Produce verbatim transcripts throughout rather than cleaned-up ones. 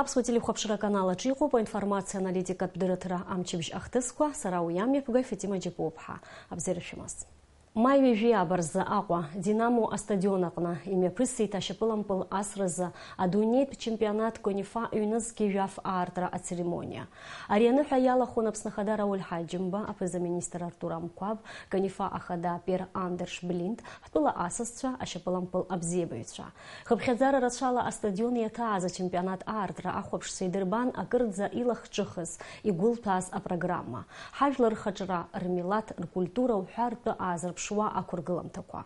Аԥсуа телехәаԥшра аканал аҿы иҟоуп аинформациа аналитикатә дырраҭара амчыбжь ахҭысқәа, сара уи амҩаԥгаҩ Фатима Џьапуаԥҳа. Абзиара шәымаз. Маи ҩажәи ааба рзы Аҟәа Динамо астадион аҟны имҩаԥысит ашьапылампыл асразы адунеитә чемпионат Конифа ҩнызқьи жәаф аартра ацеремониа. Ари аныҳәа иалахәын Аԥсны Ахада Рауль Ҳаџьымба, аԥыза-министр Артур Амқәаб, Конифа ахада Пер Андерш Блинд, ҳтәыла асасцәа, ашьапылампыл абзиабаҩцәа. Хыԥхьаӡара рацәала астадион иаҭааз ачемпионат аартра ахәаԥшцәа идырбан акырӡа илахҿыхыз, игәылҭәааз апрограмма, ҳажәлар рхаҿра, рмилаҭ, ркультура уҳәа ртәы аазырԥшуа ақәыргыламҭақәа.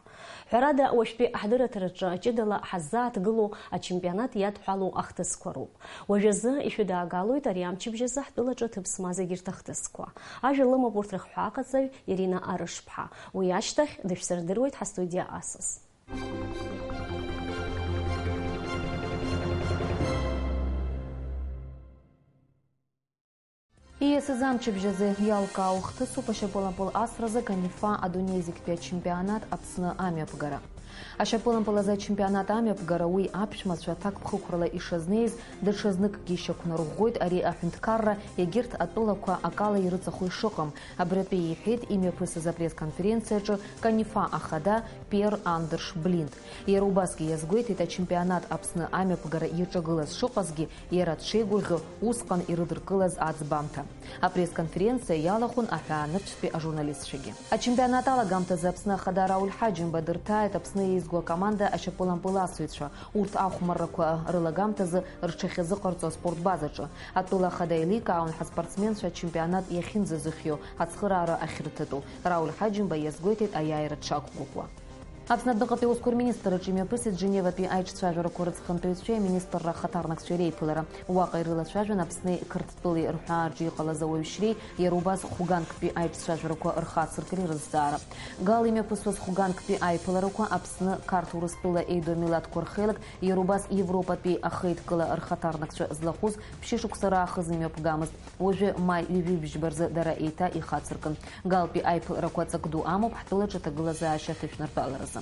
Ҳәарада, уажәтәи ҳдырраҭараҿы ҷыдала ҳаззааҭгылоу ачемпионат иадҳәалоу ахҭысқәа роуп. Уажәазы ишәыдаагалоит ари амчыбжь азы ҳтәылаҿы аҭыԥ змаз егьырҭ ахҭысқәа. Ажәа лымоуп урҭ рыхҳәааҟаҵаҩ Ирина Арышԥҳа. Уи ашьҭахь дышәсырдыруеит ҳастудиа асас. Ииасыз амчыбжь азы иалкаау хҭысуп ашьапылампыл асразы Конифа адунеи зегьтәи ачемпионат Аԥсны амҩаԥгара. Ашьапылампыл азы ачемпионат амҩаԥгара уи аԥшәмацәа аҭакԥхықәрала ишазнеиз даҽазныкгьы ишьақәнарӷәӷәоит ари аҳәынҭқарра, егьырҭ атәылақәа акала ирыҵахо ишыҟам. Абри атәы иҳәеит имҩаԥысыз апресс-конференциаҿы Конифа ахада Пер Андерш Блинд. Иара убасгьы иазгәеиҭеит, ачемпионат Аԥсны амҩаԥгара иаҿагылаз шыҟазгьы, иара дшеигәырӷьо усҟан ирыдыркылаз аӡбамҭа. Апресс-конференциа иалахәын аҳәаанырцәтәи ажурналистцәагьы. Ачемпионат алагамҭазы Аԥсны Ахада Рауль Ҳаџьымба дырҭааит Аԥсны еизго акоманда ашьапылампыласыҩцәа. Урҭ ахәмаррақәа рылагамҭазы рҽахьазыҟарҵо аспорт базаҿы. Атәыла Ахада еиликаауан ҳаспортсменцәа ачемпионат иахьынӡазыхиоу ацхыраара ахьрыҭатәу. Рауль Ҳаџьымба иазгәеиҭеит аиааира дшақәгәыӷуа. Аԥсны адәныҟатәи аусқәа рминистрраҿы имҩаԥысит Женеватәи аиҿцәажәарақәа рыҵхынтәаҩцәеи аминистрра ахаҭарнакцәеи реиԥылара. Уаҟа ирылацәажәон Аԥсни Қырҭтәылеи рҳәаа рҿы иҟалаз ауаҩшьреи, иара убас хәганктәи аиҿцәажәарақәа рхацыркреи рызҵаара. Гал имҩаԥысуаз хәганктәи аиԥыларақәа Аԥсны, Қарҭ, Урыстәыла еидоу амилаҭқәа рхеилак, иара убас Европатәи ахеидкыла рхаҭарнакцәа злахәыз ԥшьышықәса раахыс имҩаԥгамызт. Уажәы маи ҩажәи бжьба рзы дара еиҭа ихацыркын. Галтәи аиԥыларақәа ҵак ду амоуп ҳтәылаҿы аҭагылазаашьа аҭышәнартәаларазы.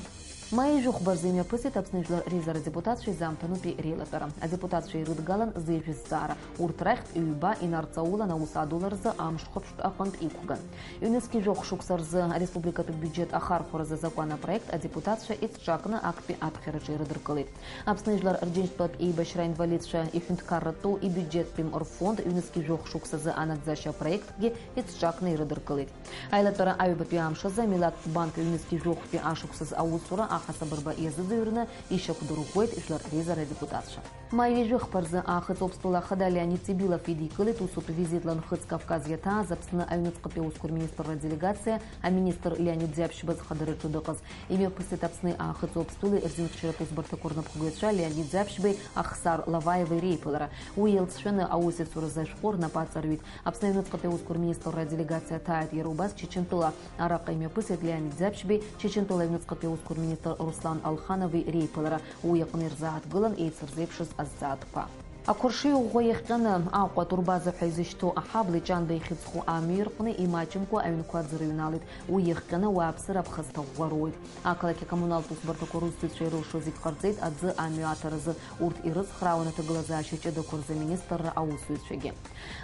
Маи жәохәба рзы имҩаԥысит Аԥсны Жәлар Реизара адепутатцәеи Замԥанытәи реилатәара. Адепутатцәа ирыдгалан зежә зҵаара. Урҭ рахьтә ҩба инарҵаулан аус адуларазы амш хәаԥштә аҟынтә иқәган. Ҩнызқьи жәохә шықәса рзы ареспубликатәи абиуџьет ахархәаразы азакәан апроект адепутатцәа еицҿакны актәи аԥхьараҿы ирыдыркылеит. Аԥсны Жәлар Рџьынџьтәылатә еибашьра аинвалидцәа иҳәынҭқарратәу ибиуџьеттәи рфонд ҩнызқьи жәохә шықәсазы анаӡашьа апроектгьы еицҿакны ирыдыркылеит. Аилатәара аҩбатәи амш азы амилаҭтә банк ҩнызқьи жәохәтәи ашықәсазы аусура аҳасабырба иазыӡырҩрны ишьақәдырӷәӷәеит Жәлар Реизара адепутатцәа. Маи ҩажәи хԥа рзы Аахыҵ Аԥсуала Ахада Леонид Цибилов идикылеит усутә визитла Нхыҵ Кавказ иаҭааз Аԥсны аҩныҵҟатәи аусқәа рминистрра аделегациа аминистр Леонид Ӡаԥшьба зхадараҿы дыҟаз. Имҩаԥысит Аԥсни Аахыҵ Аԥсуалеи рзинхьчаратә усбарҭақәа рнапхгаҩцәа Леонид Ӡаԥшьбеи Ахсар Лаваевеи реиԥылара. Уи еицәаны аусеицуразы ашәҟәы рнапы аҵарҩит. Аԥсны аҩныҵҟатәи аусқәа рминистрра аделегациа ҭааит иара убас Чечентәыла. Араҟа имҩаԥысит Леонид Ӡаԥшьбеи Чечентәыла аҩныҵҟатәи аусқәа рминистр Руслан Алханови реиԥылара. Уи аҟны ирзааҭгылан еицырзеиԥшыз азҵаатәқәа. Ақәаршҩы ӷәӷәа иахҟьаны, Аҟәа атурбаза ҳәа изышьҭоу аҳабла иҷанба ихьыӡху амҩа рҟны имаҷымкәа аҩнқәа аӡырыҩналеит. Уи иахҟьаны ауааԥсыра аԥхасҭа ӷәӷәа роуеит. Ақалақь акоммуналтә усбарҭақәа русзуҩцәа ирылшо зегь ҟарҵеит аӡы амҩа аҭаразы. Урҭ ирыцхраауан аҭагылазаашьа ҷыдақәа рзы аминистрра аусзуҩцәагьы.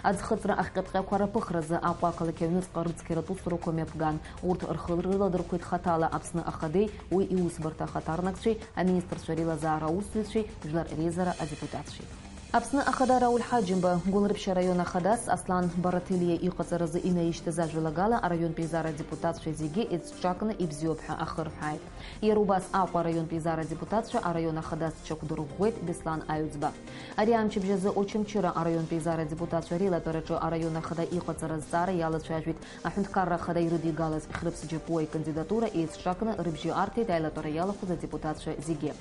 Аӡхыҵра ахьҟьаԥҟьақәа раԥыхразы Аҟәа ақалақь аҩныҵҟа рыцқьаратә усурақәа мҩаԥган. Урҭ рхы рыладырхәеит хаҭала Аԥсны Ахадеи уи иусбарҭа ахаҭарнакцәеи, аминистрцәа реилазаара аусзуҩцәеи, Жәлар Реизара адепутатцәеи. Аԥсны Ахада Рауль Ҳаџьымба, Гәылрыԥшь араион ахадас Аслан Бараҭелиа иҟаҵаразы инаишьҭыз ажәалагала араионтә еизара адепутатцәа зегьы еицҿакны ибзиоуп ҳәа ахы рҳәааит. Иара убас Аҟәа араионтә еизара адепутатцәа араион ахадас дшьақәдырӷәӷәеит Беслан Аҩӡба. Ари амчыбжь азы Очамчыра араионтә еизара адепутатцәа реилатәараҿы араион ахада иҟаҵара азҵаара иалацәажәеит. Аҳәынҭқарра ахада ирыдигалаз Хьрыԥс Џьапуа икандидатура еицҿакны рыбжьы арҭеит аилатәара иалахәыз адепутатцәа зегьы.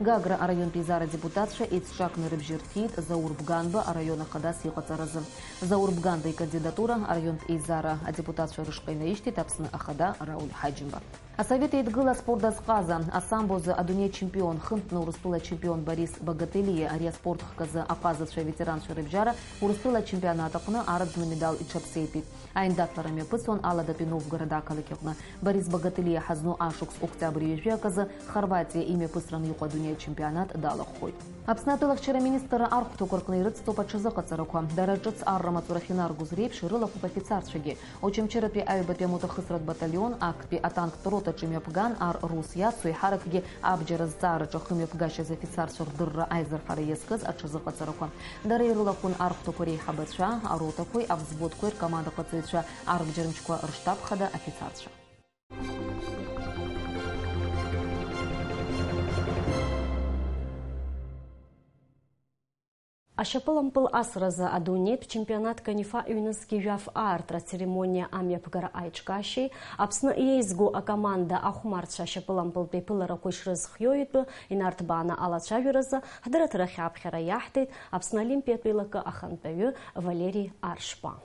Гагра араионтә еизара адепутатцәа еицҿакны рыбжьы рҭиит Заур Бганба араион ахадас иҟаҵаразы. Заур Бганба икандидатура араионтә еизара адепутатцәа рышҟа инаишьҭит Аԥсны Ахада Рауль Ҳаџьымба. Асовет Еидгыла аспорт азҟаза, асамбозы адунеи ачемпион, хынтәны Урыстәыла ачемпион Борис Багателиа ари аспорт хкы азы аҟазацәа аветеранцәа рыбжьара Урыстәыла ачемпионат аҟны арӡны медал иҽаԥсеитәит. Аиндаҭлара мҩаԥысуан Аладатәи Новгород ақалақь аҟны. Борис Багателиа ҳазну ашықәс октиабр ҩажәи аказы Хорватиа имҩаԥысраны иҟоу адунеи ачемпионат далахәхоит. Аԥсны атәылахьчара министр Архәҭақәа рҟны ирыцҵоуп аҽазыҟаҵарақәа. Дара ҿыц арра маҵурахь инаргоз реиԥш ирылахәуп афицарцәагьы. Очамчыратәи аҩбатәи амотохысратә баталион актәи атанктә ротаҿы имҩаԥган, ар рус иацу, еиҳаракгьы абџьар азҵаараҿы ахымҩаԥгашьа азы афицарцәа рдырра аизырҳара иазкыз аҽазыҟаҵарақәа. Дара ирылахәын архәҭақәа реиҳабацәа, аротақәеи авзводқәеи ркомандаҟаҵаҩцәа, арбџьармчқәа рштаб хада афицарцәа. Ашьапылампыл асразы адунеитә чемпионат Канифа ҩнызқьи жәаф аартра ацеремониа амҩаԥгара аиҿкаашьеи Аԥсны иеизго акоманда ахәмарцәа ашьапылампылтә еиԥыларақәа ишрызхиоу итәы инарҭбааны алацәажәаразы ҳдырраҭарахь аԥхьара иаҳҭеит Аԥсны Олимпиатә еилакы ахантәаҩы Валери Аршба.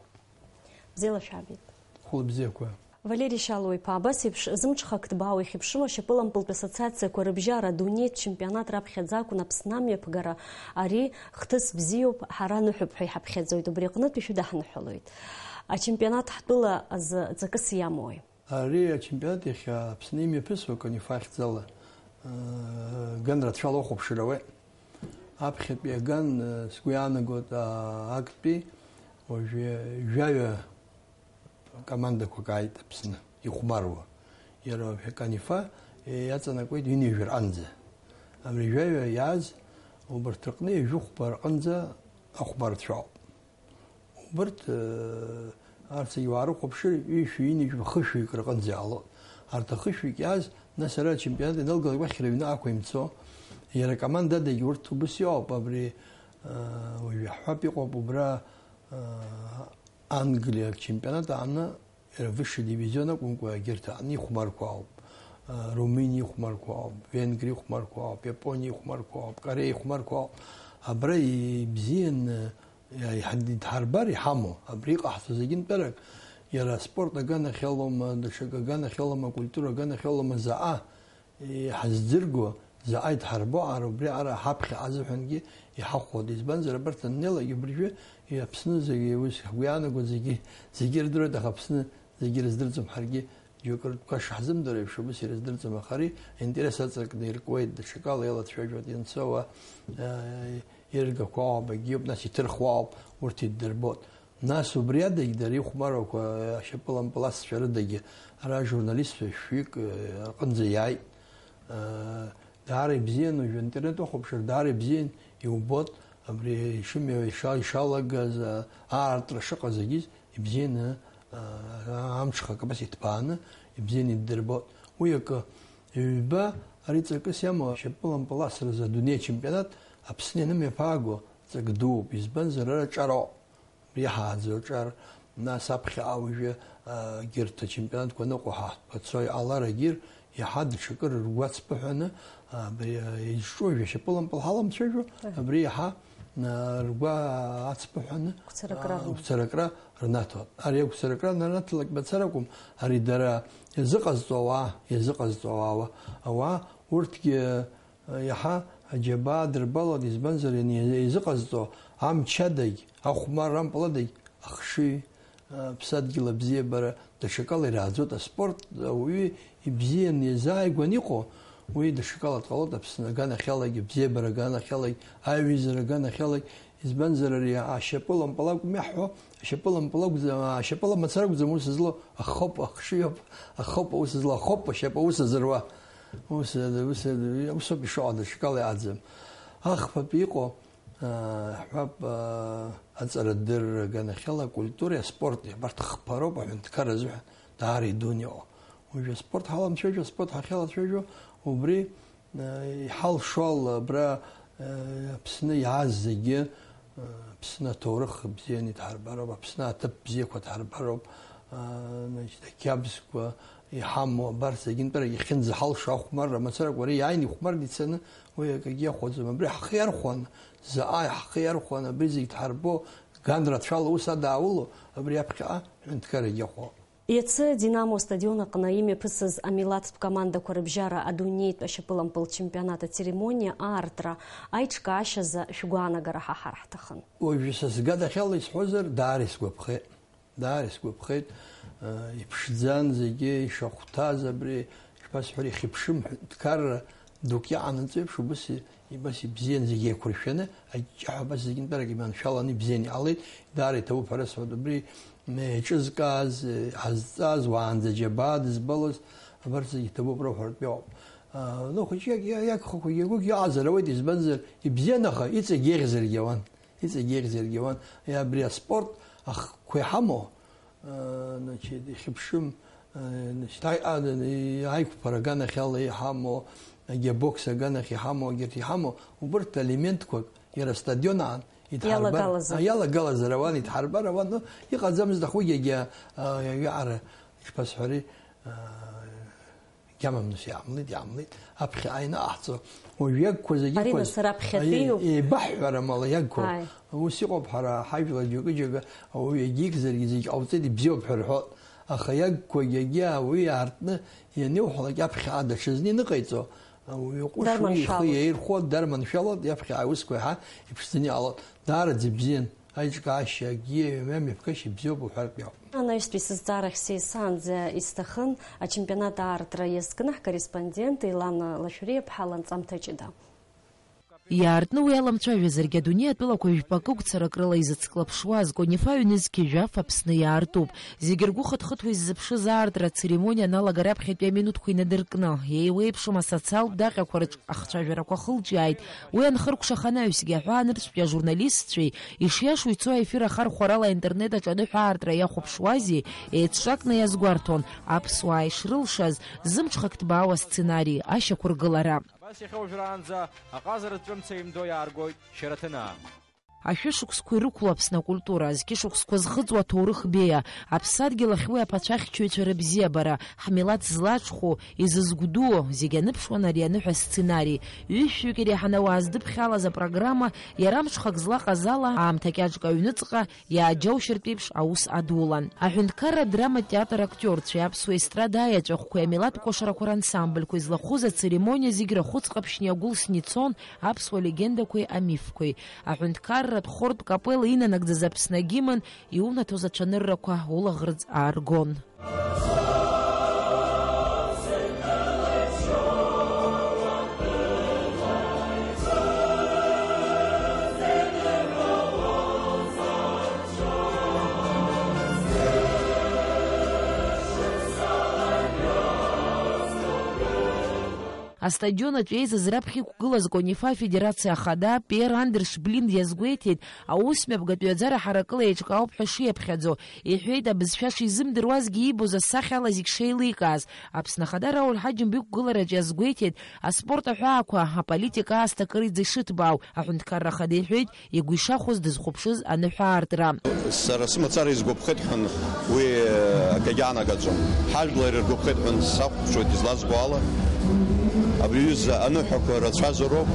Бзиала шәаабеит. Хәылбзиақәа. Валери Шьалуа-иԥа, абас еиԥш зымҽхак ҭбаау ихьыԥшым ашьапылампылтә ассоциациақәа рыбжьара адунеитә чемпионат раԥхьаӡа акәын Аԥсны амҩаԥгара ари хҭыс бзиоуп, ҳара ныҳәоуп ҳәа иҳаԥхьаӡоит, убри аҟнытә ишәыдаҳныҳәалоит. Ачемпионат ҳтәыла азы ҵакыс иамои? Ари ачемпионат иахьа Аԥсны имҩаԥысуа Канифа ахьӡала, э, ган рацәала ухәаԥшыр ауеит. Аԥхьатәи аган, э, сгәы иаанагоит, а, актәи уажәы жәаҩа командақәак ааит Аԥсны, ихәмаруа. Иара уажәы Канифа иаҵанакуеит ҩынҩажәа рҟынӡа. Абри жәаҩа иааз убарҭ рҟны ҩажәихәба рҟынӡа ахәмарцәа ауп. Убарҭ, э, арҭ зегьы уаарыхәаԥшыр, ҩышәи ҩынҩажәи хышәҩык рҟынӡа иаалоит. Арҭ ахышәҩык иааз, нас ара ачемпионат ианалгалак уахь рыҩны ақәимцо, иара акомандадагь урҭ убыс иоуп, абри, э, уажә иаҳҳәап, иҟоуп убра, э, Англиа ачемпионат ааны, иара высший дивизион акәымкәа, егьырҭ ааны ихәмарқәа ауп. Э, Румыниа ихәмарқәа ауп, Венгриа ихәмарқәа ауп, Иапониа ихәмарқәа ауп, Кореиа ихәмарқәа ауп. Абра ибзианы Иа-, иҳа-, идҳарбар иҳамоу, абри иҟаҳҵо зегьы нтәарак, иара аспорт аганахьалоума, даҽак аганахьалоума, акультура аганахьалоума, заҟа, иҳаздырго, заҟа идҳарбо, ара убри ара ҳаԥхьа азыҳәангьы иҳахәоит. Избанзар, абарҭ аннеилак абыржәы, Аԥсны зегьы, ус ҳгәы иаанаго зегьы, зегьы ирдыруеит, аха Аԥсны зегьы рыздырӡом, ҳаргьы Џьоукы ртәқәа шаҳзымдыруа еиԥш, убыс ирыздырӡом, аха ари аинтерес аҵакны иркуеит, даҽакала иалацәажәоит, ианцо ауаа, э, иргақәа ауп, егьиуп, нас иҭырхуа ауп, урҭ иддырбоит. Нас убри адагь дара ихәмарақәа, э, ашьапылампыласцәа рыдагьы, ара ажурналистцәа шәҩык, э, рҟынӡа иааит. Э, даара ибзиан, уажәы аинтернет уахәаԥшыр, даара ибзиан иубоит, абри ишымҩа, иша-, ишалагаз, э, аартра шыҟаз зегьы ибзианы, аа, амҽхак абас иҭбааны, ибзианы иддырбоит. Уи акы. Ҩба, ари ҵакыс иамоу ашьапылампыласразы адунеи ачемпионат Аԥсны ианымҩаԥааго ҵак дууп, избанзар, ара ҿароуп. Иаҳааӡо аҿар, нас аԥхьаҟа уажәы, аа, егьырҭ ачемпионатқәа ныҟәо ҳаҳҭқәа цо иҟалар, егьир Иаҳа даҽакы ргәы ацԥыҳәаны, абри, а, изҿу жәа-шьапылампыл ҳаламцәажәо, Аҳ. Абри иаҳа, а, ргәы ацԥыҳәаны, Қәцаракра а, рнаҭоит. Қәцаракра рнаҭоит. Ари ақәцаракра ананаҭалак мацара акәым, ари дара иазыҟазҵо ауаа, иазыҟазҵо ауаа, ауаа, урҭгьы, а, иаҳа аџьабаа дырбалоит, избанзар, иани-, иазыҟазҵо амчадагь, ахәмарра ампыладагь ахшыҩ, аԥсадгьыл абзиабара даҽакала ирааӡоит. Аспорт ауаҩы ибзианы иазааигәан иҟоу, уи даҽакала дҟалоит Аԥсны аганахьалагь, абзиабара аганахьалагь, аиҩызара аганахьалагь. Избанзар, ари ашьапылампыл акәым иаҳҳәо, ашьапылампыл акәӡам, ашьапыла мацара акәӡам аус злоу, ахоуп, ахшыҩоуп, ахоуп аус злоу, ахоуп ашьапы аус азыруа. Ус, ус, усоуп ишыҟоу, даҽакала иҟаӡам. Ахԥатәи иҟоу, аа, ҳҳәап, аа, аҵарадырра аганахьала акультуреи аспорти, абарҭ хԥа роуп аҳәынҭқарра азыҳәан даара идун иҟоу. Уажәы аспорт ҳаламцәажәо, аспорт ҳахьалацәажәо, убри, аа, иҳалшо ала абра, аа, Аԥсны иааз зегьы, аа, Аԥсны аҭоурых бзианы идҳарбароуп, Аԥсны аҭыԥ бзиақәа дҳарбароуп, аа, значит, ақьабзқәа, иҳамоу абарҭ зегьы нтәарак иахьынӡаҳалшо ахәмарра мацаракәа, ари иааины ихәмарны ицаны уи акгьы иахәаӡом. Абри ҳхы иархәаны, заҟа ҳхы иархәаны абри зегь дҳарбо, ган рацәала ус адаауало, абри аԥхьаҟа ҳәынҭқаррагьы ахәо. Иацы Динамо стадион аҟны имҩаԥысыз амилаҭтә командақәа рыбжьара адунеитә ашьапылампыл чемпионат ацеремониа аартра аиҿкаашьазы шәгәаанагара ҳаҳар ҳҭахын. Уажәы са сгадахьала исҳәозар, даара исгәаԥхеит. Даара исгәаԥхеит, э, иԥшӡан зегьы, ишахәҭаз абри, ишԥасҳәари, ихьыԥшым ҳәынҭқарра дук иҟанаҵо еиԥш, убас и-, убас ибзиан зегь еиқәыршәаны, аҷҷаҳәа абас зегьынтәарак иманшәаланы ибзиан иҟалеит, даара иҭабуп ҳәа расҳәоит, убри, м, еиҿызкааз, ҳазҵааз, уаанӡа џьабаа дызбалоз, абарҭ зегь иҭабуп рыҳәартә иоуп. А, ну, хәыҷы иаг-, иа-, иагхақәагьы агәыгь иаҟазар ауеит, избанзар, ибзиан, аха иҵегь еиӷьзаргьы ауан. Иҵегь еиӷьзаргьы ауан. Иа-, абри аспорт ахқәа иҳамоу, а, значит, ихьыԥшым, а, значит, аи-, а, аиқәԥара аганахьала иҳамоу, егьи абокс аганахь иҳамоу, егьырҭ иҳамоу, убырҭ алементқәак иара астадион аан идҳарбар, Иалагалазар. А, иалагалазар ауан, идҳарбар ауан, ну, иҟаӡамызт, аха уигьы егьа, а, иаара, ишԥасҳәари, а, Иамамыз иаамлеит, иаамлеит, аԥхьа ааины аҳҵо. Уажә иагқәа зегьы Арина, иқәыз, сара аԥхьатәиуп. Еибаҳҳәарам ала иагқәа. Ааи. Ус иҟоуп, ҳара ҳажәлар џьоукы-џьоукы ауаҩы егьигзаргьы зегь ҟауҵеит, ибзиоуп ҳәа рҳәоит. Аха иагқәагь егьи ауаҩы иаартны ианиуҳәалак аԥхьа ада ҽазны иныҟаиҵо, ауаҩы ҟәыш уи ихы Дарманшәалоит. Иаирхәо, дарманшәалоит, иаԥхьа аусқәа еиҳа иԥшӡаны иҟалоит. Даараӡа ибзиан. Аиҿкаашьа, акгьы, мҩамҩаԥгашьа бзиоуп уҳәартә иауп. Анаҩстәи сызҵаарахь сеисаанӡа исҭахын ачемпионат аартра иазкны ҳкорреспондент Елана Лашәриаԥҳа ланҵамҭа ҷыда. Иаартны уи аламцәажәазаргьы, адунеи атәылақәа жәпакы гәцарак рыла изыцклаԥшуаз, Конифа ҩнызқьи жәаф Аԥсны иаартуп. Зегьы ргәы хыҭхыҭуа иззыԥшыз аартра ацеремониа аналагара аԥхьатәи аминуҭқәа инадыркны, еиуеиԥшым асоциалтә даҟьақәа рҿы ахцәажәарақәа хылҿиааит. Уи анхыркәшах анаҩсгьы аҳәаанырцәтәи ажурналистцәеи, ишиашоу ицо аефир ахархәарала аинтернет аҿы аныҳәаартра иахәаԥшуазеи, еицҿакны иазгәарҭон аԥсуаа ишрылшаз зымҽхак ҭбаау асценари ашьақәыргылара. Абас иахьа уажәраанӡа аҟазара ҵәымца имдо иааргоит Шьараҭынаа. Ашәышықәсқәа ирықәло Аԥсны акультура, зқьышықәсқәа зхыҵуа аҭоурых беиа, аԥсадгьыл ахь уи аԥацәа ахьчаҩцәа рыбзиабара, ҳмилаҭ злаҽхәу, изызгәдуу, зегь аныԥшуан ари аныҳәа сценари. Ҩышәҩык иреиҳаны ауаа здыԥхьалаз апрограмма, иара амҽхак злаҟаз ала, аамҭа кьаҿк аҩныҵҟа иааџьаушьартә еиԥш аус адулан. Аҳәынҭқарра адрама театр актиорцәеи аԥсуа естрада аеҵәахәқәеи амилаҭ кәашарақәа рансамбльқәеи злахәыз ацеремониа зегь рахәыц ҟаԥшьны иагәылсны ицон аԥсуа легендақәеи амифқәеи. Аҳәынҭқарратә хортә капелла инанагӡаз Аԥсны агимн иунаҭоз ацәаныррақәа улаӷырӡ ааргон. Астадион аҿы еизаз раԥхьа иқәгылаз Конифа афедерациа ахада Пиер Андерш Блинд иазгәеиҭеит, аусмҩаԥгатә ҩаӡара ҳаракыла еиҿкаауп ҳәа шиаԥхьаӡо. Иҳәеит, абызшәа шизымдыруазгьы иибоз асахьа ала зегь шеиликааз. Аԥсны Ахада Рауль Ҳаџьымба иқәгылараҿы иазгәеиҭеит, аспорт аҳәаақәа, аполитика аасҭа акыраӡа ишыҭбаау. Аҳәынҭқарра Ахада иҳәеит, игәы ишахәоз дызхәаԥшыз аныҳәаартра. Сара сымацара изгәаԥхеит ҳәа уи, э, акгьы аанагаӡом. Ҳажәлар иргәаԥхеит ҳәа сахәаԥшуеит излазбо ала. Абри аҩыза аныҳәақәа рацәазароуп.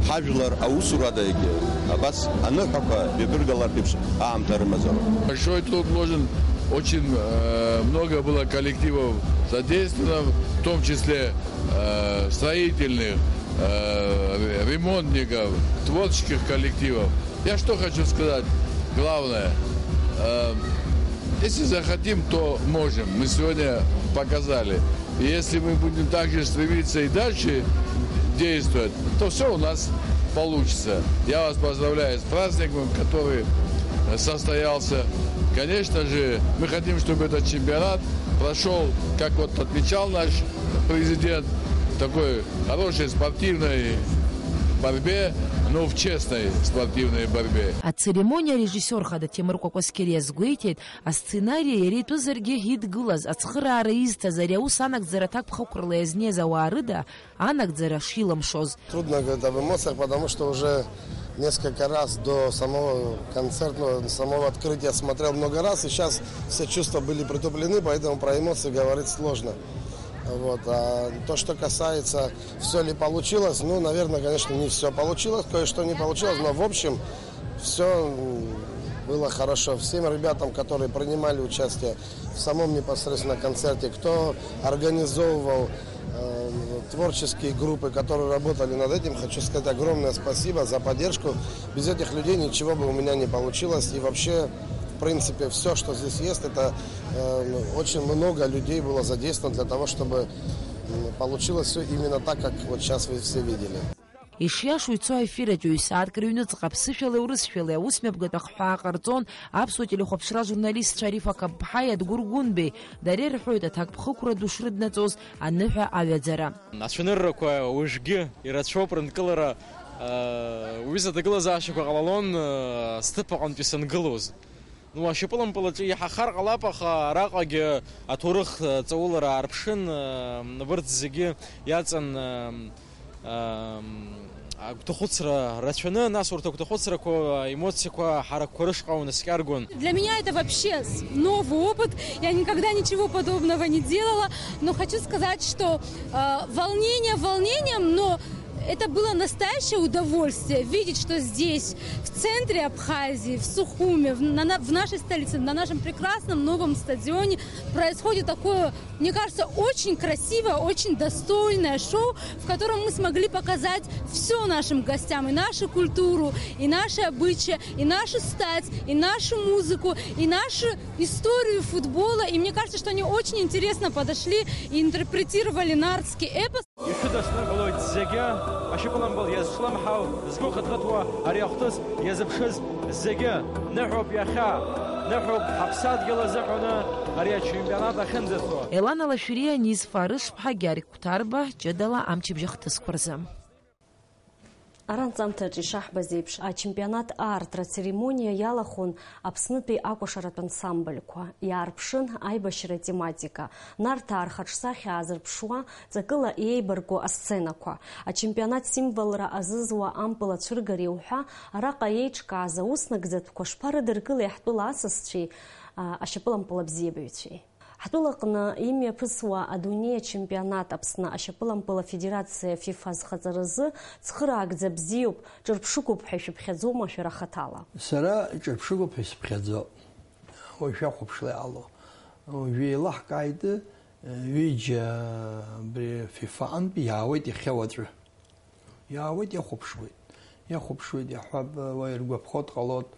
Ҳажәлар аусурадаҩгьы абас аныҳәақәа ҩадыргалартә еиԥш аамҭа рымазароуп. Большой труд вложен, очень, э, много было коллективов задействовано, в том числе, э, строительных, э, ре-, ремонтников, творческих коллективов. Я что хочу сказать, главное, э, если захотим, то можем. Мы сегодня показали. И если мы будем также стремиться и дальше действовать, то всё у нас получится. Я вас поздравляю с праздником, который состоялся. Конечно же, мы хотим, чтобы этот чемпионат прошёл, как вот отмечал наш президент, в такой хорошей спортивной борьбе, но в честной спортивной борьбе. Ацеремониа арежиссиор хада Ҭемыр Кәакәасқьыр иазгәеиҭеит, асценариа иара итәызаргьы идгылаз, ацхыраара изҭаз, ари аус анагӡара аҭакԥхықәрала иазнеиз ауаа рыда анагӡара шилымшоз. Трудно говорить об эмоциях, потому что уже несколько раз до самого концертного, самого открытия смотрел много раз, и щас все чувства были притуплены, поэтому про эмоции говорить сложно. Вот. А то, что касается, всё ли получилось, ну, наверное, конечно, не всё получилось, кое-что не получилось, но в общем всё, м, было хорошо. Всем ребятам, которые принимали участие в самом непосредственно концерте, кто организовывал, э, творческие группы, которые работали над этим, хочу сказать огромное спасибо за поддержку. Без этих людей ничего бы у меня не получилось. И вообще, в принципе, всё, что здесь есть, это, э, очень много людей было задействовано для того, чтобы Получилось все именно так, как вот сейчас вы все видели. Ишиашоу ицо аефир аҿы ҩ-сааҭк рыҩныҵҟа аԥсышәалеи урысшәалеи аусмҩаԥгатә ахҳәаа ҟарҵон аԥсуа телехәаԥшра ажурналистцәа Ариф Акаԥԥҳаи Адгәыр Гәынбеи. Дара ирҳәоит аҭакԥхықәра ду шрыднаҵоз аныҳәа аҩаӡара. Ацәаныррақәа уажәгьы ирацәоуп рынкылара, уҩыза аҭагылазаашьақәа ҟалалон, сҭыԥ аҟынтәи сангылоз. Ну, ашьапылампыл аҿы иаҳахар ҟалап, аха араҟагьы аҭоурых ҵаулара аарԥшын, абырҭ зегьы иаҵан, агәҭахәыцра рацәаны, нас урҭ агәҭахәыцрақәа, аемоциақәа ҳаракқәа рышҟа унаскьаргон. Для меня это вообще с- новый опыт. Я никогда ничего подобного не делала. Но хочу сказать, что э, волнение волнением, но это было настоящее удовольствие видеть, что здесь, в центре Абхазии, в Сухуме, в, на, на- в нашей столице, на нашем прекрасном новом стадионе происходит такое, мне кажется, очень красивое, очень достойное шоу, в котором мы смогли показать все нашим гостям, и нашу культуру, и наши обычаи, и нашу стать, и нашу музыку, и нашу историю футбола. И мне кажется, что они очень интересно подошли и интерпретировали нартский эпос. Ишәыдысныҳәалоит зегьы, ашьапылампыл иазҿлымҳау, згәы хыҭхыҭуа ари ахҭыс иазыԥшыз зегьы. Ныҳәоуп иахьа, ныҳәоуп ҳаԥсадгьыл азыҳәаны ари ачемпионат ахьынӡацо. Елана Лашәриа, Низфа Арышԥҳа, Гьаргь Қәҭарба, ҷыдала амчыбжь ахҭысқәа рзы. Аранҵамҭаҿ ишаҳбаз еиԥш, ачемпионат аартра ацеремониа иалахәын Аԥснытәи акәашаратә ансамбльқәа. Иаарԥшын аибашьра атематика, Нарҭаа рхаҿсахьа аазырԥшуа, ҵакыла еибарку асценақәа. Ачемпионат символра азызуа ампыл ацәыргареи уҳәа араҟа еиҿкааз ауснагӡатәқәа шԥарыдыркылеи ҳтәыла асасцәеи, а, ашьапылампыл абзиабаҩцәеи? Ҳтәылаҟны имҩаԥысуа адунеи ачемпионат Аԥсны ашьапылампыл афедерациа фифа зхаҵаразы цхыраагӡа бзиоуп, ҿырԥшыгоуп ҳәа ишәыԥхьаӡома шәара хаҭала? Сара ҿырԥшыгоуп ҳәа исыԥхьаӡо. Уажә шәахәаԥшла иҟало. Уажәы еилаҳкааит, ҩыџьа абри фифа-ҟынтә иаауеит иахьа уаҵәы. Иаауеит, иахәаԥшуеит. Иахәаԥшуеит, иаҳҳәап, уа иргәаԥхо дҟалоит,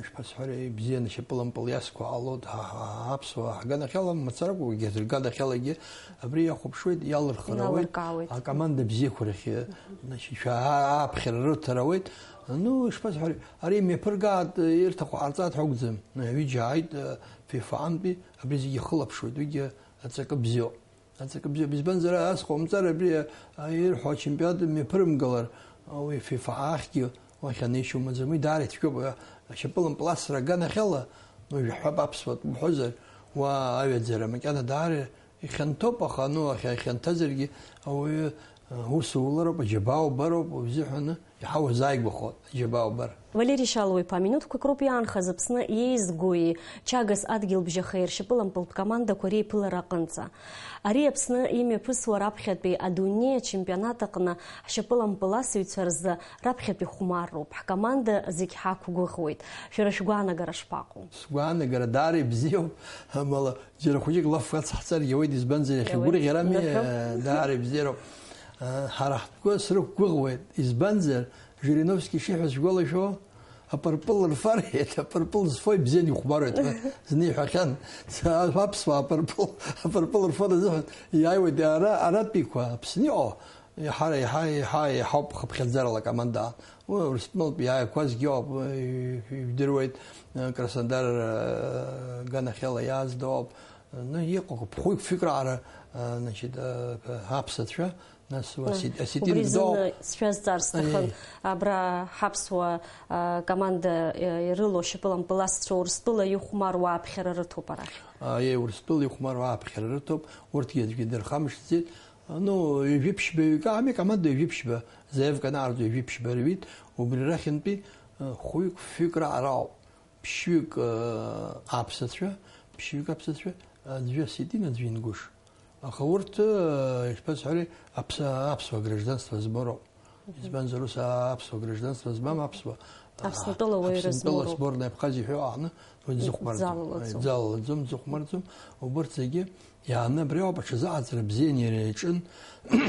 ишԥасҳәари, ибзианы шьапылампыл иазқәа ҟалоит, ҳа, ҳа, ҳа, аԥсуаа ҳганахьала мацаракәа, егьырҭ рганахьалагьы абри иахәаԥшуеит, иалырхыр ауеит, иналыркаауеит, акоманда бзиақәа рахь, значит, шәа-, а-, ааԥхьара рырҭар ауеит. Ну, ишԥасҳәари, ари мҩаԥыргааит, ирҭаху ҟарҵааит ҳәа акәӡам. Ҩыџьа ааит, фифа-ҟынтәи, абри зегьы ихылаԥшуеит, уигьы аҵакы бзиоуп. Аҵакы бзиоуп, избанзар, ас ҟоумҵар, абри, а, ирҳәо ачемпионат мҩаԥырымгалар, уи фифа ахьгьы уахь анеишьа умаӡам. Уи даара ицәгьоуп, а, ашьапылампыл асра аганахьала, уажә иаҳҳәап, аԥсуа тәы бҳәозар, уа аҩаӡара макьана даара ихьанҭоуп, аха, ну, ахьа-, ихьанҭазаргьы ауаҩы, а, усулароуп, аџьабаа убароуп, убзиахәаны. Иаҳа узааигәахоит, џьабаа убар. Валери Шьалуа-иԥа, минуҭқәак роуп иаанхаз Аԥсны иеизгои Чагас адгьылбжьахеи ршьапылампылтә командақәа реиԥылара аҟынӡа. Ари Аԥсны имҩаԥысуа раԥхьатәи адунеи ачемпионат аҟны ҳшьапылампыласыҩцәа рзы раԥхьатәи хәмарроуп. Ҳкоманда зегь ҳақәгәыӷуеит. Шәара шәгәаанагара шԥаҟоу? Сгәаанагара даара ибзиоуп, амала џьара хәыҷык лафк ацҳҵаргьы ауеит, избанзар, иахьа иауеит, гәырӷьарами, нырҳәо. Э, даара ибзиароуп. Э, ҳара ҳтәқәа срықәгәыӷуеит, избанзар, Жириновски ишиҳәаз шәгәалашәо, апырпыл рфареит, апырпыл зфо ибзианы ихәмаруеит ҳәа зны иҳәахьан. Аԥсуаа апырпыл, апырпыл рфо рзыҳәан иааиуеит ара, аратәиқәа, Аԥсны иҟоу, иаҳа, иаҳа, иаҳа, иаҳауп хыԥхьаӡарала акоманда. Уи Урыстәылантә иааиқәазгьы ауп, ижәдыруеит, Краснодар, э, ганахьала иааз дауп. Ну, иҟоуп, хәҩык-фҩык раҟара, э, значит, э, аԥсацәа, нас уа Э, асети-, асети убри зны дауп. Сшәазҵаар сҭахын, Аиеи. Абра ҳаԥсуа, э, команда, э, ирылоу ашьапылампыласцәа Урыстәыла ихәмаруа аԥхьара рыҭоуп арахь. Аиеи, Урыстәыла ихәмаруа аԥхьара рыҭоуп, урҭгьы аӡәгьы дырхамышҭӡеит. Ну, ҩажәи ԥшьба ҩык, ами, акоманда ҩажәи ԥшьба, заявка анаараӡо ҩажәи ԥшьба руит, убри рахьынтәи, э, хәҩык-фҩык раҟара ауп. Ԥшьҩык, э, аԥсацәа, ԥшьҩык аԥсацәа, аӡәы осетин, аӡәы ингәыш. Аха урҭ, э, ишԥасҳәари, аԥс-, аԥсуа гражданство змоу роуп. Мгм. Избанзар, ус аԥсуа гражданство змам аԥсуа, Аԥснытәыла уаҩы Аԥснытәыла рызмоу роуп. Сборная Абхазиа ҳәа аҟны уи дзыхәмарӡом. Дзалалаӡом. Дзалалаӡом, дзыхәмарӡом. Убырҭ зегьы Иааны абри ауп аҽазыҟаҵара бзианы иара иаҿын,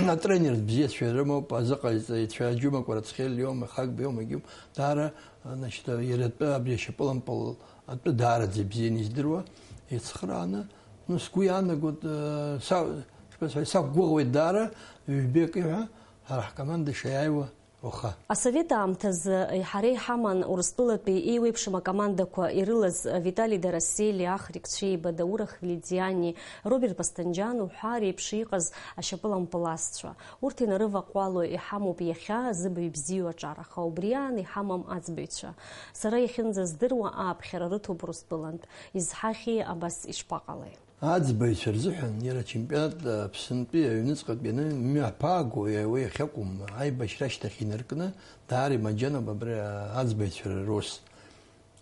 атренер бзиацәа ирымоуп, азыҟаҵаҩцәа Џьума Кәарацхелиоу, Хагбеиоу, Магьиоу, даара, значит, иара атәы, абри ашьапылампыл атәы даараӡа ибзианы издыруа, ицхрааны, ну, сгәы иаанагоит, э, са, Исақәгәыӷуеит даара, ҩбеки ҳәа ҳара ҳкоманда шаиааиуа уаха. Асовет аамҭазы ҳара иҳаман Урыстәылатәи еиуеиԥшым акомандақәа ирылаз Витали Дарасели, Ахрик Цәеиба, Даур Ахвледиани, Роберт Пастанџьан уҳәа реиԥш иҟаз ашьапылампыласцәа. Урҭ инарываҟәҟәало иҳамоуп иахьа зыбаҩ бзиоу аҿар, аха убри аан иҳамам аӡбаҩцәа. Сара иахьынӡаздыруа ааԥхьара рыҭоуп Урыстәылантә. Изҳахьи, абас ишԥаҟалеи? Аӡбаҩцәа рзыҳәан иара ачемпионат Аԥсынтәи аҩныҵҟатәи ианы мҩаԥаагоу уи иахьакәым аибашьра ашьҭахь инаркны даара имаџьаноуп абри аӡбаҩцәа рус.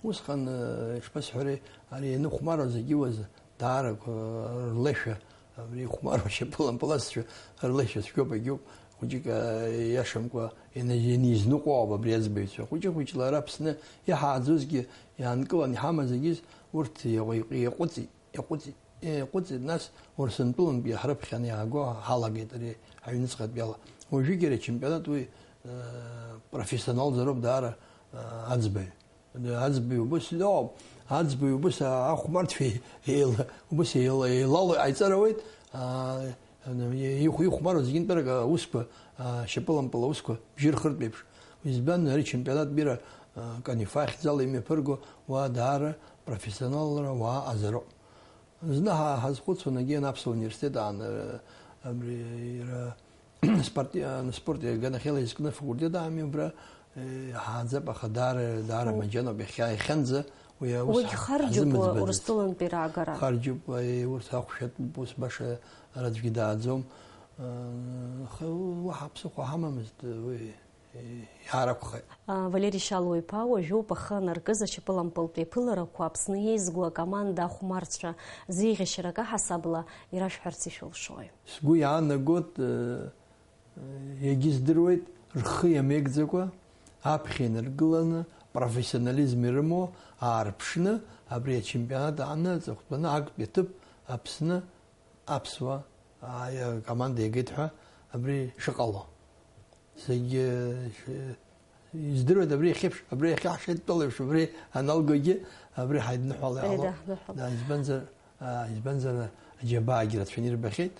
Усҟан, э, ишԥасҳәари, ари ианыхәмаруа зегьы уаз даара, э, рлашәа, абри ихәмаруа шьапылампыласцәа рлашәа цәгьоуп, агьоуп, хәыҷык, э, иашамкәа иана-, ианизныҟәо ауп абри аӡбаҩцәа. Хәыҷы-хәыҷла ара Аԥсны иҳааӡозгьы, иаанкылан иҳамаз зегьы урҭ иаҟәи-, иаҟәыҵит. Иаҟәыҵ-, иаҟәыҵит, нас Урыстәылантәи ҳрыԥхьаны иааго ҳалагеит ари аҩныҵҟатәи ала. Уажәыгьы ари ачемпионат уи, э, профессионалзароуп даара, э, аӡбаҩ. Аӡбаҩ убыс иоуп, аӡбаҩ убыс ахәмарҭәа еила-, убыс еила-, еилало иҟаиҵар ауеит, а, ихә-, ихәмаруа зегьынтәарак аусқәа, а, шьапылампыл аусқәа бжьы рхыртә еиԥш. Избан, ари чемпионат мира, а, Канифа ахьӡала имҩаԥырго уаа даара профессионалра уаа азароуп. Зны ҳа-, ҳазхәыцуан, егьи аԥсуа университет аан, э, абри, иара, спорт, э, спорт иаганахьала изкны факультет аами убра, э, ҳааӡап, аха даара, даара О. маџьаноуп иахьа, иахьанӡа уи аус Уигь ҳа-, харџьуп, ҳазымыӡбаӡацт. Урыстәылантәи раагара. Харџьуп, э, урҭ ахәшәатәуп, ус баша ара аӡәгьы дааӡом. Э, аха уаҳа ԥсыхәа ҳамамызт, уи. Иааракәхеит. Валери Шьалуа-иԥа уажәоуп ахы анаркыз ашьапылампылтә еиԥыларақәа Аԥсны еизго акоманда ахәмарцәа зеиӷьашьарак аҳасабала ирашәҳәарц ишәылшои? Сгәы иаанагоит, э, егьи здыруеит, рхы иамеигӡакәа, аԥхьа инаргыланы, профессионализм ирымоу, аарԥшны, абри ачемпионат ааны аҵыхәтәаны актәи аҭыԥ Аԥсны аԥсуа, аа, команда иагеит ҳәа абри шыҟало. Зегьы, ш-, издыруеит абри иахьеиԥш, абри иахьа ҳшеидтәалоу еиԥш, абри аналгогьы, абри ҳаидныҳәало иҟалоит. Еидаҳныҳәалоит. Да, избанзар, аа, избанзар, аџьабаагьы рацәаны ирбахьеит,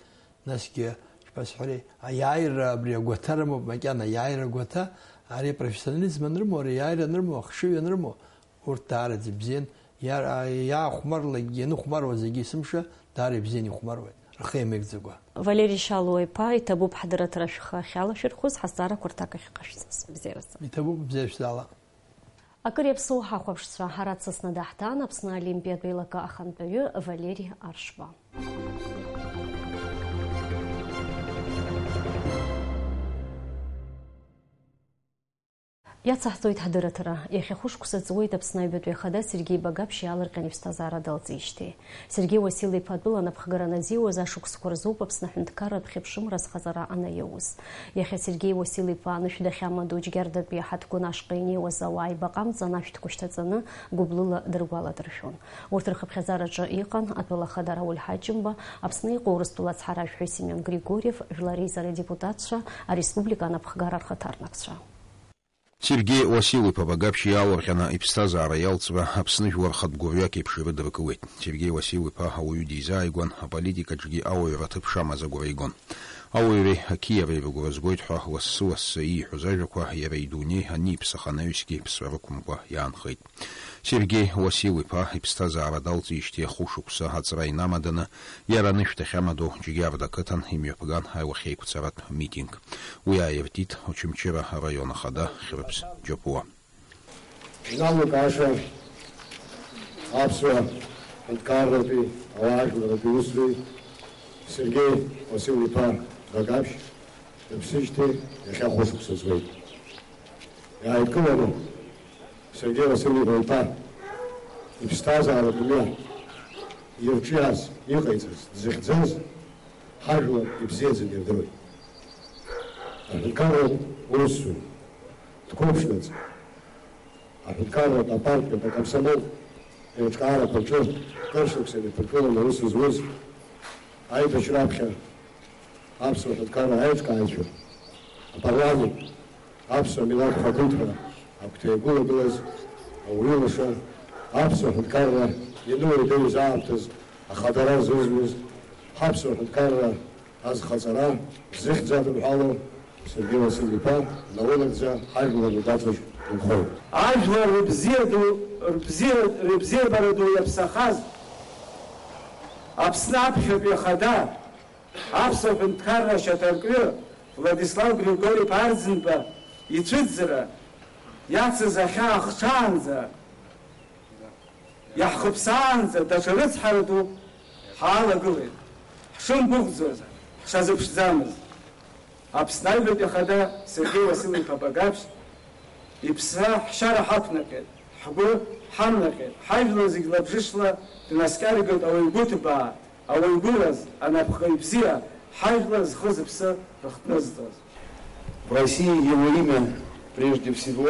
насгьы, шԥасҳәари, аиааира абри агәаҭа рымоуп, макьана аиааира агәаҭа, ари апрофессионализм анрымоу, ари аиааира анрымоу, ахшыҩ анрымоу, Урҭ даараӡа ибзиан, иа-, иаахәмарлакгьы, ианыхәмаруа зегьы есымша, даара ибзиан ихәмаруеит, рхы иамеигӡакәа. Валери Шьалуа-иԥа, иҭабуп ҳдырраҭара шәхы ахьалашәырхәыз, ҳазҵаарақәа рҭак ахьҟашәҵаз. Бзиаразы. Иҭабуп, бзиа шәзаала. Акыр иаԥсоу ҳахәаԥшцәа, ҳара дсасны даҳҭан Аԥсны Олимпиатә еилакы ахантәаҩы Валери Аршба. Иацаҳҵоит ҳдырраҭара. Иахьа хәышықәса ҵуеит Аԥсны Аҩбатәи Ахада Сергеи Багаԥшь иаалырҟьан иԥсҭазаара далҵижьҭеи. Сергеи Уасил-иԥа атәыла анапхгара анаӡиуаз ашықәсқәа рзоуп Аԥсны аҳәынҭқарратә хьыԥшымра азхаҵара анаиоуз. Иахьа Сергеи Уасил-иԥа анышә дахьамадоу Џьгьардатәи аҳаҭгәын ашҟа инеиуаз ауаа аибаҟамҵан ашәҭқәа шьҭаҵаны гәыблыла дыргәаладыршәон. Урҭ рхыԥхьаӡараҿы иҟан атәыла ахада Рауль Ҳаџьымба, Аԥсны иҟоу Урыстәыла ацҳаражәҳәаҩ Семион Григорьев, жәлар реизара адепутатцәа, ареспублика анапхгара рхаҭарнакцәа. Сергеи Уасил-иԥа Багаԥшь иаалырҟьаны иԥсҭазаара иалҵра Аԥсны жәлар хатә гәырҩак еиԥш ирыдыркылеит. Сергеи Уасил-иԥа ауаҩы дизааигәан, аполитикаҿгьы ауаҩра аҭыԥ шамаз агәра игон. Ауаҩреи ақьиареи рыгәра згоит ҳәа лассы-лассы ииҳәоз ажәақәа иара идунеи аниԥсах анаҩсгьы ԥсра рықәымкәа иаанхеит. Сергеи Уасил-иԥа иԥсҭазаара далҵижьҭеи ахәышықәса аҵра инамаданы, иара анышә дахьамадоу Џьгьарда ақыҭан имҩаԥган аилахьеиқәҵаратә митинг. Уи ааиртит Очамчыра араион ахада Хьрыԥс Џьапуа. Иналукааша аԥсуа ҳәынҭқарратәи ауаажәларратәи усзуҩ Сергеи Уасил-иԥа Багаԥшь дыԥсижьҭеи иахьа хәышықәса ҵуеит. Иааидкыланы Сергеи Васил-иԥа иԥсҭазаара дунеи ирҿиаз, иҟаиҵаз, дзыхьӡаз ҳажәлар ибзиаӡаны ирдыруеит. Аҳәынҭқарратә усзуҩ, дқәыԥшнаҵ, аҳәынҭқарратә апартиатә акомсомол еиҿкаарақәа рҿы кыр шықәса инықәыргыланы аус зуаз, аибашьра аԥхьа аԥсуа ҳәынҭқарра аиҿкааҩцәа, апарламент, аԥсуа милаҭ хақәиҭра агәҭа иагәылагылаз ауаҩы лаша, аԥсуа ҳәынҭқарра иануадаҩыз аамҭаз ахадара зызуз, ҳаԥсуа ҳәынҭқарра Азхаҵара зыхьӡ адымҳәало Сергеи Василь-иԥа наунагӡа ҳажәлар ргәаҵаҿ инхоит. Ажәлар рыбзиа ду, рыбзиа, рыбзиабара ду иаԥсахаз Аԥсны аԥхьатәи ахада, аԥсуа ҳәынҭқарра ашьаҭаркҩы Владислав Григори-иԥа Арӡынба ицәыӡра иацыз ахьаа хҽаанӡа, иаҳхыԥсаанӡа даҽа рыцҳара дук ҳалагылеит. Ҳшымгәыӷӡоз, ҳшазыԥшӡамыз. Аԥсны аҩбатәи ахада Сергеи Васил-иԥа Багаԥшь иԥсра ҳшьара ҳақәнаҟьеит, ҳгәы ҳамнаҟьеит, ҳажәлар зегь лабжышла днаскьаргоит ауаҩ гәыҭбаа, ауаҩ гәыраз, анапхгаҩ бзиа, ҳажәлар зхы-зыԥсы рыхҭнызҵоз. В России его имя прежде всего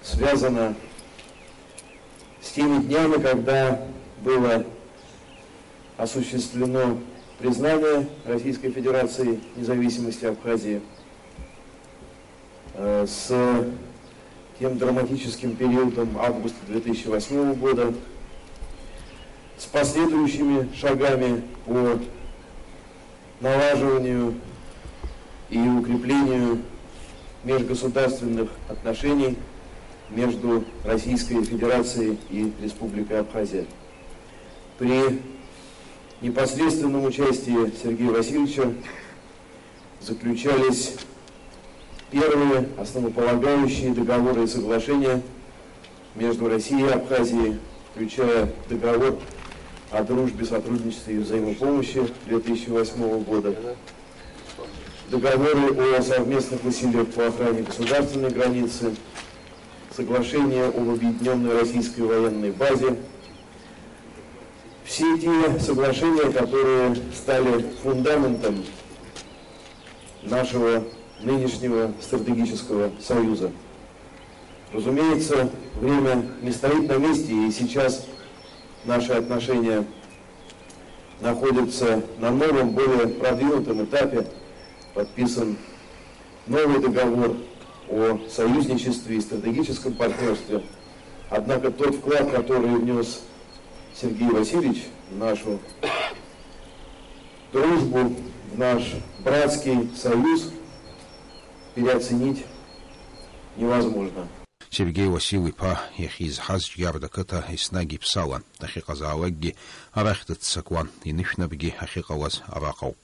связано с теми днями, когда было осуществлено признание Российской Федерации независимости Абхазии, э, с тем драматическим периодом августа две тысячи восьмого года, с последующими шагами по налаживанию и укреплению межгосударственных отношений между Российской Федерацией и Республикой Абхазия. При непосредственном участии Сергея Васильевича заключались первые основополагающие договоры и соглашения между Россией и Абхазией, включая договор о дружбе, сотрудничестве и взаимопомощи две тысячи восьмого года, договоры о совместных усилиях по охране государственной границы, соглашение об объединенной российской военной базе. Все те соглашения, которые стали фундаментом нашего нынешнего стратегического союза. Разумеется, время не стоит на месте, и сейчас наши отношения находятся на новом, более продвинутом этапе. Подписан новый договор о союзничестве и стратегическом партнерстве. Однако тот вклад, который внес Сергей Васильевич в нашу дружбу, в наш братский союз, переоценить невозможно. Сергеи Уасил-иԥа иахьизҳаз Џьгьарда қыҭа еснагь иԥсалан, дахьыҟазаалакгьы арахь дыццакуан, инышәнапгьы ахьыҟалаз араҟоуп.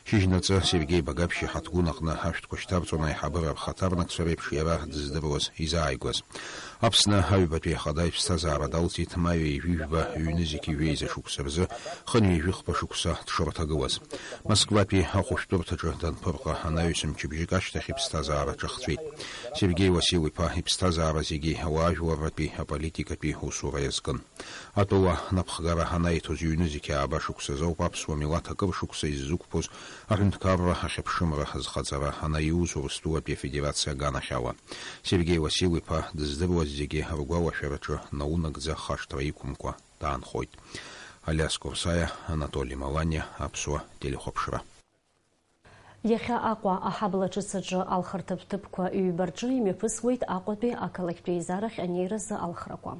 Шьыжьнаҵы Сергеи Багаԥшь иҳаҭгәын аҟны ашәҭқәа шьҭарҵон аиҳабыра рхаҭарнакцәа реиԥш иара дыздыруаз, изааигәаз. Аԥсны аҩбатәи ахада иԥсҭазаара далҵит маи ҩажәи жәба ҩнызқь ҩеиза шықәса рзы, хынҩажәи хԥа шықәса дшырҭагылаз. Москватәи ахәышәтәырҭаҿы данԥырҟа анаҩс мчыбжьык ашьҭахь иԥсҭазаара ҿахҵәеит. Сергеи Уасил-иԥа иԥсҭазаара зегьы ауаажәларратәи аполитикатәи усура иазкын. Атәыла напхгара анаиҭоз ҩнызқь ааба шықәсазоуп аԥсуа милаҭ акыр шықәса иззықәԥоз аҳәынҭқарра ахьыԥшымра зхаҵара анаиуз Урыстәылатәи Афедерациа аганахьала. Сергеи Уасил-иԥа дыздыруаз зегьы ргәалашәараҿы наунагӡа хашҭра иқәымкәа даанхоит. Алиас Курсаиа, Анатоли Маланиа, Аԥсуа телехәаԥшра. Иахьа Аҟәа аҳабла ҿыц аҿы алхырҭатә ҭыԥқәа ҩба рҿы имҩаԥысуеит Аҟәатәи ақалақьтә еизарахь анеиразы алхрақәа.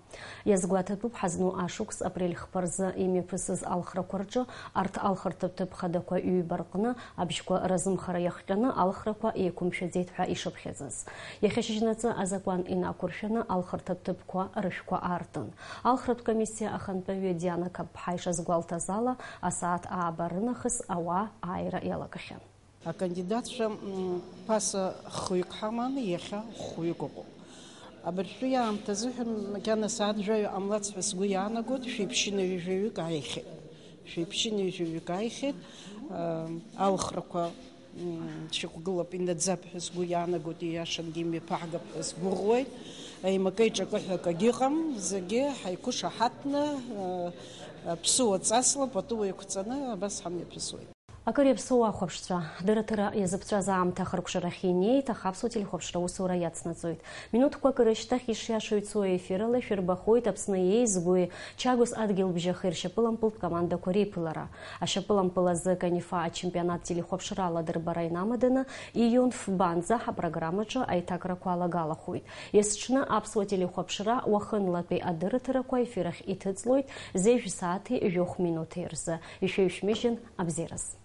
Иазгәаҭатәуп ҳазну ашықәс апрель хԥа рзы имҩаԥысыз алхрақәа рҿы арҭ алхырҭатә ҭыԥ хадақәа ҩба рҟны абжьқәа разымхара иахҟьаны алхрақәа еиқәымшәаӡеит ҳәа ишыԥхьаӡаз. Иахьа шьыжьнаҵы азакәан инақәыршәаны алхырҭатә ҭыԥқәа рышәқәа аартын. Алхратә комиссиа ахантәаҩы Диана Қапԥҳа ишазгәалҭаз ала, асааҭ ааба рынахыс ауаа ааира иалагахьан. Акандидатцәа, м, ԥаса хҩык ҳаман, иахьа хәҩык ыҟоуп. Абыржәтәи аамҭа азыҳәан макьана сааҭ жәаҩа ҟамлац ҳәа сгәы иаанагоит, шәиԥшьынҩажәаҩык ааихьеит. Шәиԥшьынҩажәаҩык ааихьеит, ы, алхрақәа, м, шьақәгылап, инаӡап ҳәа сгәы иаанагоит, ииашангьы имҩаԥаҳгап ҳәа сгәыӷуеит. Еимакы-еиҿакы ҳәа акагьы ыҟам, зегьы ҳаиқәышаҳаҭны, ы, ы, ԥсыуа ҵасла пату еиқәҵаны абас ҳамҩаԥысуеит. Акыр иаԥсоу ахәаԥшцәа, дырраҭара иазыԥҵәаз аамҭа ахыркәшарахь инеит, аха Аԥсуа телехәаԥшра аусура иацнаҵоит. Минуҭқәак рышьҭахь ишиашоу ицо аефир ала шәырбахоит Аԥсны еизгои Чагәыс адгьылбжьахеи ршьапылампылтә командақәа реиԥылара. Ашьапылампыл азы Канифа ачемпионат телехәаԥшрала адырбара инамаданы, июн фбанӡа ҳапрограммаҿы аиҭакрақәа алагалахоит. Есҽны Аԥсуа телехәаԥшра уахынлатәи адырраҭарақәа аефир ахь иҭыҵлоит зежә сааҭи жәохә минуҭи рзы. Ишәеиҩшәмыжьын, абзиараз.